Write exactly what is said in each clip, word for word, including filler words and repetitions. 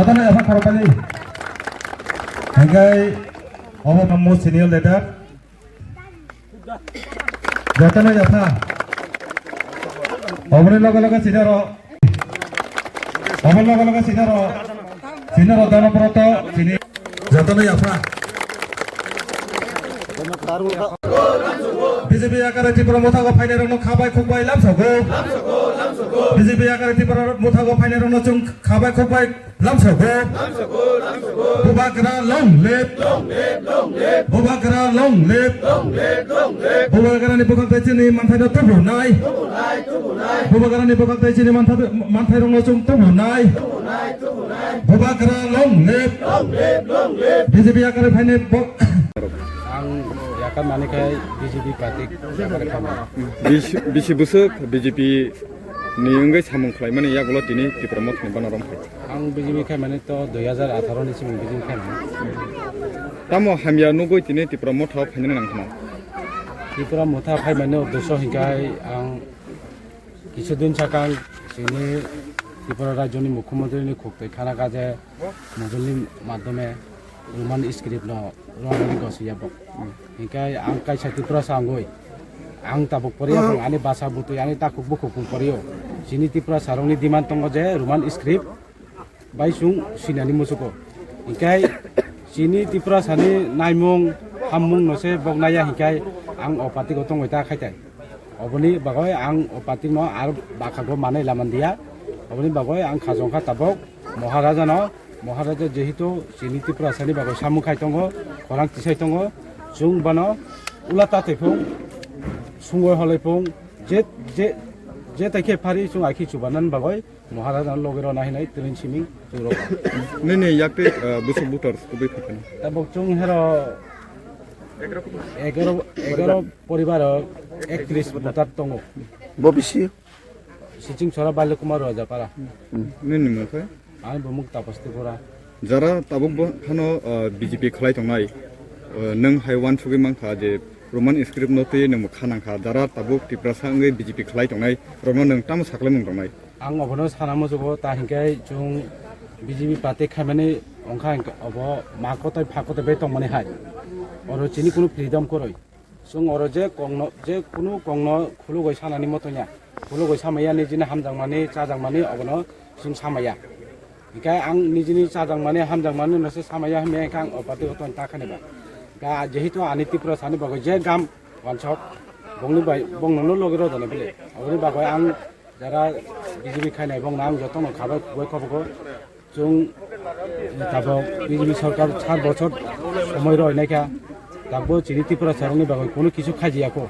Jotono yapha khorokbali. Hingkai obo tamo senior leader. Jotono yapha. Oboni loge loge senior o. Oboni loge loge senior o. Senior o Dhanabroto senior. Jotono yapha. B J P yakare Tipra mothago phainairokno khabai khukbai lamsogo. B J P yakare Tipra mothago phainairokno chwng khabai khukbai lamsogo. Bubagra long live. Bubagra long live. Bubagrani bwkhak tei chini manthaino tubunai. Bubagrani bwkhak tei chini mantha-, manthairokno chwng tubunai. Bubagra long live. B J P yakare phainai bo- Ang yakar mani khai B J P party yakar khaimani. Bisi, bisi bwswk B J P ni wngwi samung khlaimani yagulo tini Tipra Mothani bana romphai. Ang B J P khaimani to dui hajar atharo ni simi B J P khaimani. Tamo hamya nugwi tini Tipra Motha phainani nangkhna? Tipra Motha phaimani uddesho hinkhai ang Kisu din sakang chini Tripura rajyoni mukhyamantri ni khuk twi khana kha je mujulni madhyome Roman script no rwna ni gosi ya bo. Hinkhe ang kaisa Tripura sa wngwi ang tabuk poriya phung ani basa butwi ani takhuk bukhuk phung poriyo. Chini Tripura sarokni demand tongo je Roman script bai chwng swinani muchugo. Hinkhe chini Tripura sani naimung hammung no se bok naiya hinkhe ang o party o tongwi ta khaitai. Oboni bagwi ang o party no ar bakhago manwi lamandiya. Oboni bagwi ang khajong kha tabok Maharaja no, Maharaja jehetu chini Tripura sani bagwi samung khai tongo, khorang tisai tongo, chwng bono ula ta twi phung, sungwi holoi phung, je, je, je tai khe phari chwng ai khe chubanan bagwi Maharaja no logi rwna hinwi twrwng simi chwng rw. Nini yakte, ah, bwswk voters kubui phaikha? Tabuk chwng hero egaro, egaro poribar o ektris voter tongo. Bo bisi? Siching Sora Balya Kumar Rajapara. Hmm. Nini mung khe? Ani bumung Tapas Tripura. Jara tabuk bo hano, ah, B J P khlai tongnai, ah, nwng hai uansugwi mankha je Roman script no twi nwng kha nangkha, jara tabuk Tiprasa wngwi B J P khlai tongnai rokno nwng tamo saklaimung tongnai? Ang obono sana muchugo, ta hinkhe chwng B J P party khaimani wngkha hinkhe obo ma kotai pha kotai bai tongmani hai. Oro chini kunu freedom kwrwi. Chwng oro je kokno, je kunu kokno khulugwi sanani moto ya. Khulugwi samaya nijini hamjakmani, chajakmani obono chwng samaya. Hinkhe ang nijini chajakmani, hamjakmani no se samaya hamya hinkhe ang o party o tong ta khani ba. Ga jehetu ani Tripura sani bagwi je gam wansok bongni bai bongno no logi rw jani bile. Aboni bagwi ang jara B J P khainai bongno ang jotono khabai khubui khobogo. Chwng tabok B J P sorkar sat bochor somoi roi naikha, tabok chini Tripura sarokni bagwi kunu kisu khaijiyakho.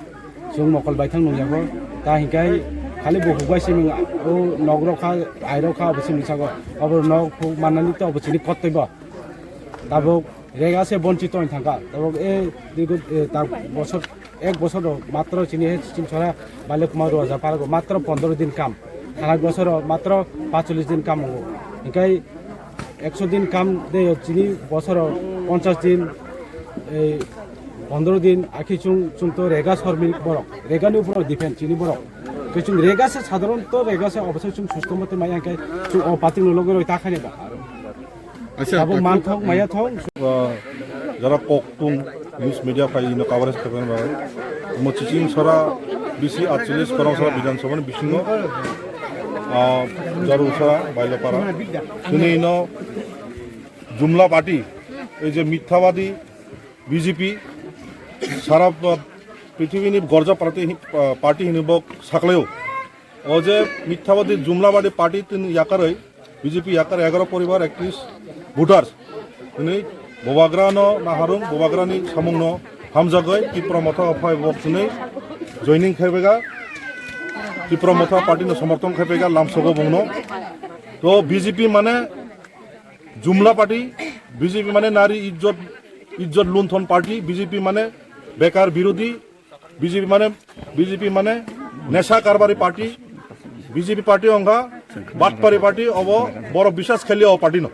Chwng mokol baithang nungyakho, ta hinkhe khali bukhuk bai siming o nok rok kha, ai rok kha, obo siming sago, obo nok phuk mannani to obo chini kottoibo. Tabok rega se bonchito wng thangkha, tabok e dirgo, e, ta bosor Ek bosoro matro chini he Siching Sora Balya Kumar Rajapara go matro pondro din kam. Thanai bosoro matro pachulis din kam wngo. Hinkhe ekso din kam de chini bosoro ponchas din, ei pondro din akhe chwng, chwng to rega sormik borok. Rega ni upor depend chini borok. Ke chwng rega se sadharon to rega se obosai chwng susto mote maya hinkhe chwng o party no logi roi ta khaini ba. Acha, abo ta manthok maya thok. Ah, jara koktung news media phai ino coverage khaibani bagwi. Omo Siching Sora bisi atcholish Khorang Sora Bidhan Sabha ni bisingo, ah, Jaru Sora Bailapara. Chini ino Jumla party, ei je mithabadi B J P, sara, ah, prithibini gorja party hi-, ah, party hinwi bo saklaio. O je mithabadi Jumlabadi party tini yakarwi B J P yakar egaro poribar ektrish voters. Tini Bubagra no naharung, Bubagra ni samung no hamjagwi Tipra Motha o phai bo tini joining khaibega, Tipra Motha party no somorthon khaibega lamsogo bongno. To B J P mane Jumla party, B J P mane nari ijjot, ijjot lunthon party, B J P mane bekar birodhi, B J P mane, B J P mane nesha karbari party, B J P party wngkha batpari party, obo borok biswas khailiya o party no.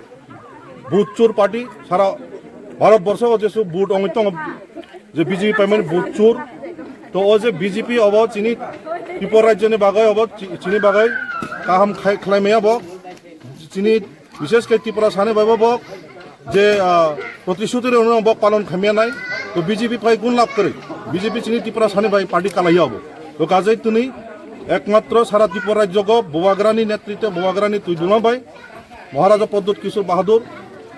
Vote chur party, sara Bharat borsho o jesu vote wngwi tongo je B J P paimani vote chur. To o je B J P obo chini Tripura rajyoni bagwi obo chi-, chini bagwi kaham khai-, khlai maya bo. Chini Bishesh khe Tripura sani bai bo je protishruti rok no bo palon khamya nai. To B J P phai gun lab kwrwi, B J P chini Tripura sani bai party kalaiya bo. To kajai tini ekmatro sara Tripura rajyo go Bubagrani netritwe, Bubagrani tuidulma bai Maharaja Pradyut Kishore Bahadur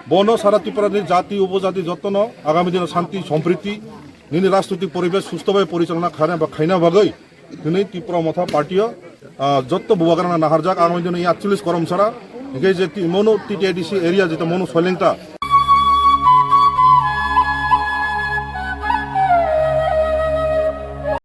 bono sara Tripura ni jati upojati jotono agami dino shanti sompriti nini rajnitik poribesh susto bai porichalona khaina ba khaina bagwi tini Tripura Motha party o jotto Bubagrana naharjak agami dino ya cholish korom sara. Hingke je mono T T A D C area jeta mono Soilengta